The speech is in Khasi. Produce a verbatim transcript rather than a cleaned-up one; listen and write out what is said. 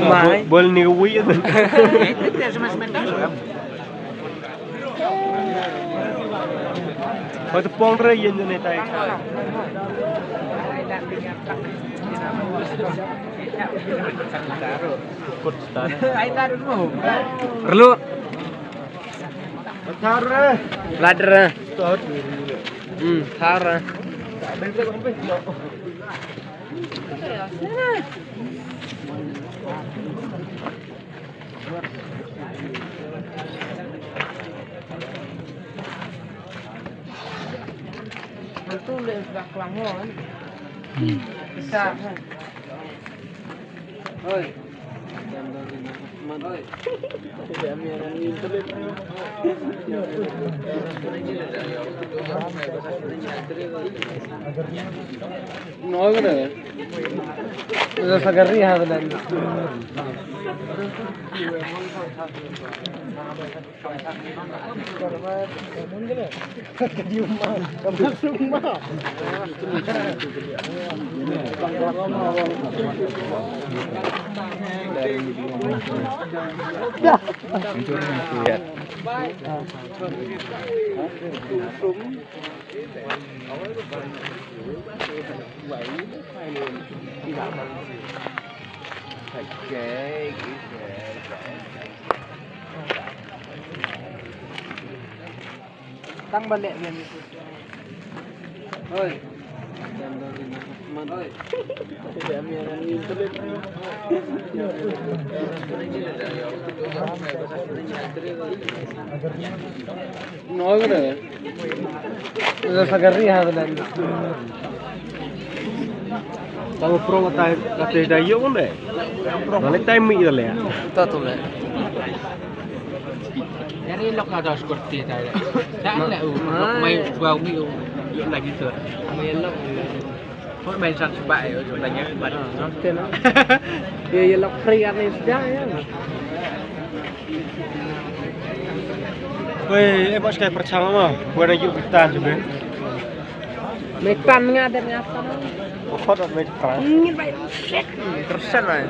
Mai. Bol ni wi. Hoi te pong re yen ne tai. Kut star. Perlu. Thar re. Ladder. Thar. Hmm, thar. Itu le dah kelangon. Hmm. Bisa. Oi. No, no. Ito sa gari ha, wala. Tang ba leh biang. Hoi. Hoi. No, no. Ito sa gari ha, wala. Tang pro kata, kata dah yok pun deh. Balik time mi dah leh. Tatu leh. Dari lok ada seperti tadi. Tak ada, uh, lok mai dua mi, uh, lagi tu. Mai lok. Kau main sang sebab, eh, sebenarnya. Betul lah. Ya, ya, lok free kan ni sudah, ya. Wei, eh, bos kai perchang ma. Buat lagi utan juga. Metan nga der nga sana. Khot at metan. Ngin bai set. Tersen ai.